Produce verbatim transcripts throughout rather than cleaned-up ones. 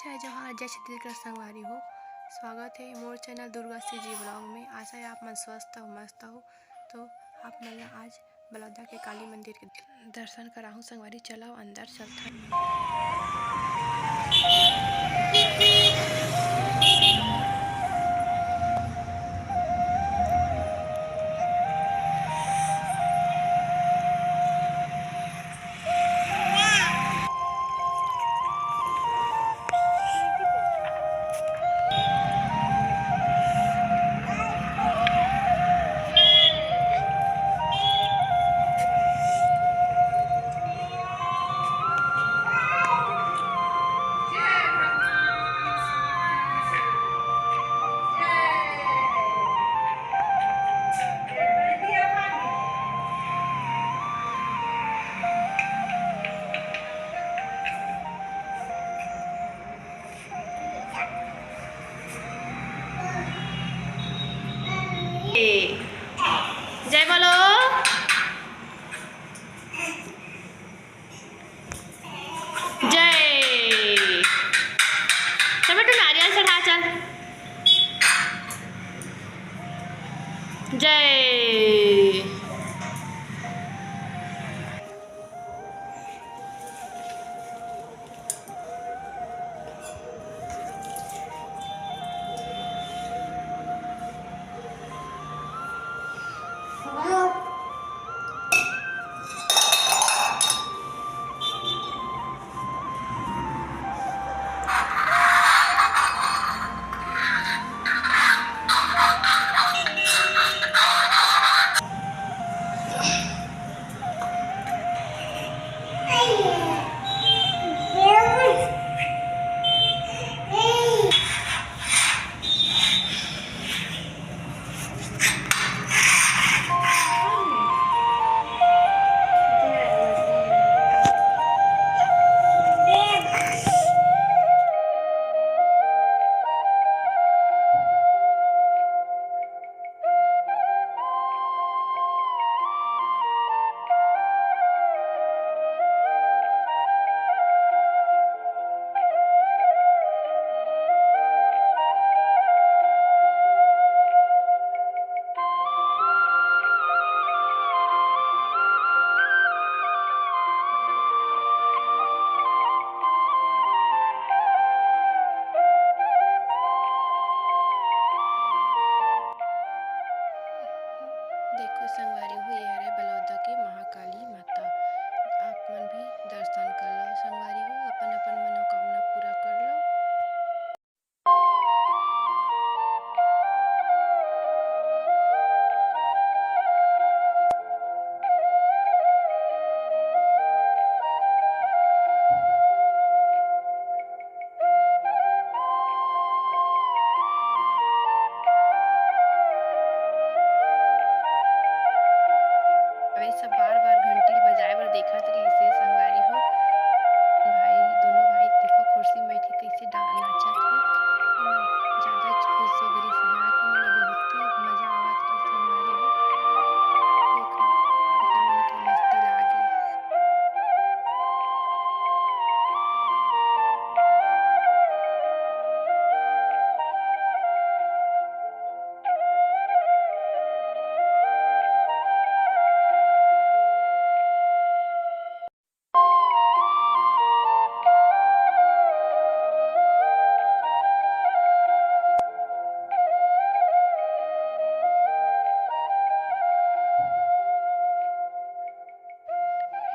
जय जोहार, जय छत्तीसगढ़ संगवारी हो। स्वागत हे मोर चैनल दुर्गा सी जी ब्लॉग में। आशा हे आप मन स्वस्थ हो, मस्त हो। तो आप मन ला आज बलौदा के काली मंदिर के दर्शन कराहूँ संगवारी। चलव अंदर चलथन। जय बोलो। जय। चल बेटू, नारियल चढ़ा, चल। जय। देखो संगवारी हो, ये हरे बलौदा के महाकाली माता। आप मन भी दर्शन कर लो संगवारी हो, अपन अपन मनोकामना पूरा कर लो। अबे सब बार-बार घंटी ल बजाए बर देखत रहिस हे संगवारी हो। भाई, दोनों भाई देखो कुर्सी में बइठ के कइसे डा-, नाचत हे। ओमन जादा खुश हो गे रहिस हे, यहाँ के मोला बहुत ही मजा आवत रहिस संगवारी हो। देखो, एकर मन के मस्ती लागे।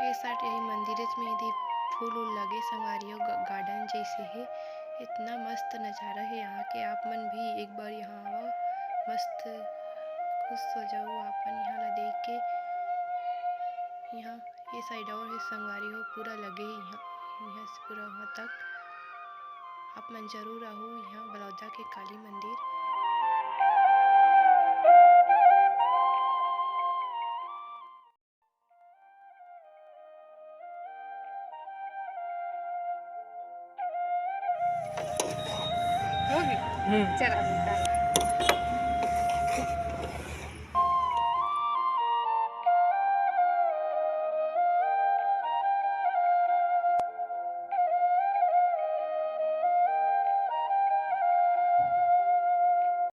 ए साइड यही मंदिरेच में यदि फूल उल लगे संगवारी हो, ग-, गार्डन जैसे हे। इतना मस्त नजारा हे यहाँ के, आप मन भी एक बार यहाँ आवा, मस्त खुश हो जाओ आप मन यहाँ ला देख के। यहाँ ये साइड और हे संगवारी हो, पूरा लगे हे यहाँ, यहाँ से पूरा वहाँ तक। आप मन जरूर आहू यहाँ बलौदा के काली मंदिर। हो गई? हम्म। चला,